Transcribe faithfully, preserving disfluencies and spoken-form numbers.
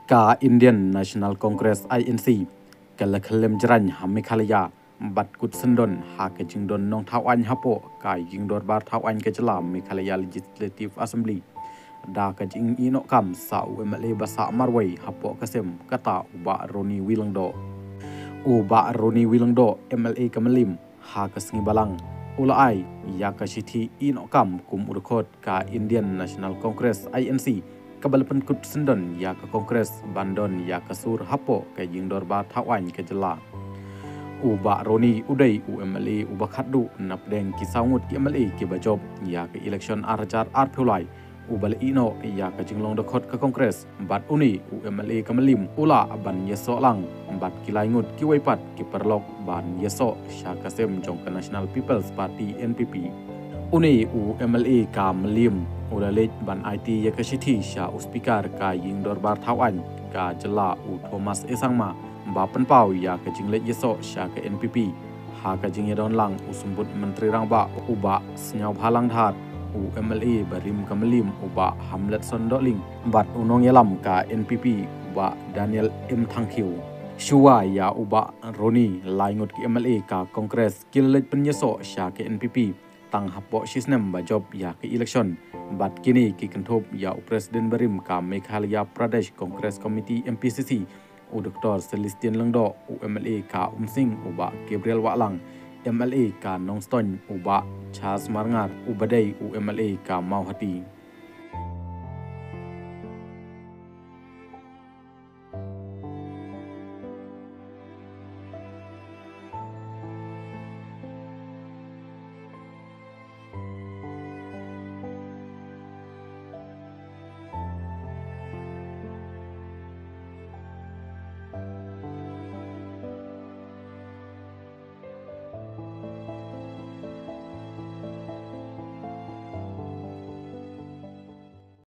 Ka Indian National Congress, I N C, ka la khyllem jraiñ ha Meghalaya bad kut syndon ha ka jingdon nongthaw aiñ hapoh ka Ïingdorbar Thaw Aiñ ka jylla, Meghalaya Legislative Assembly, da ka jingïehnoh kam sa u M L A ba sah marwei hapoh ka sem, kata u Bah Ronnie Wilangdoh. U Bah Ronnie Wilangdoh, M L A ka Mylliem, ha ka sngi Balang, u la ai ïa ka shithi ïehnoh kam kum u dkhot ka Indian National Congress, I N C, kaba la pynkut syndon ïa ka Congress ban don ïa ka sur hapoh ka Ïingdorbar Thaw Aiñ ka jylla. U Bah Ronnie u dei u M L A uba khatduh napdeng ki saw ngut ki M L A kiba jop ïa ka election ar hajar arphew lai, uba la ïehnoh ïa ka jinglong dkhot ka Congress, bad une u M L A ka Mylliem u lah ban ïasoh lang bad ki lai ngut kiwei pat ki paralok ban ïasoh sha ka sem jong ka National People's Party, N P P. Une u M L A ka Mylliem u la leit ban aiti ïa ka shithi sha u Speaker ka Ïingdorbar Thaw Aiñ ka jylla, u Thomas A Sangma, ba pynpaw ïa ka jingleit ïasoh sha ka N P P ha ka jingïadon lang u Symbud Myntri Rangbah, u Bah Sniawbhalang Dhar. U M L A barim ka Mylliem, u Bah Hamletson Dohling, bad u nongïalam ka N P P, u Bah Daniel M Thangkhiew. Shuwa ïa u Bah Ronnie, lai ngut ki M L A ka Congress ki la leit pynïasoh sha ka N P P tang hapoh shisnem ba jop ïa ka election, bad kine ki kynthup ïa u President barim ka Meghalaya Pradesh Congress Committee, M P C C, u Doktor Celestine Lyngdoh, u M L A ka Umsning, u Bah Gabriel Wahlang, M L A ka Nongstoiñ, u Bah Charles Marngar, uba dei u M L A ka Mawhati.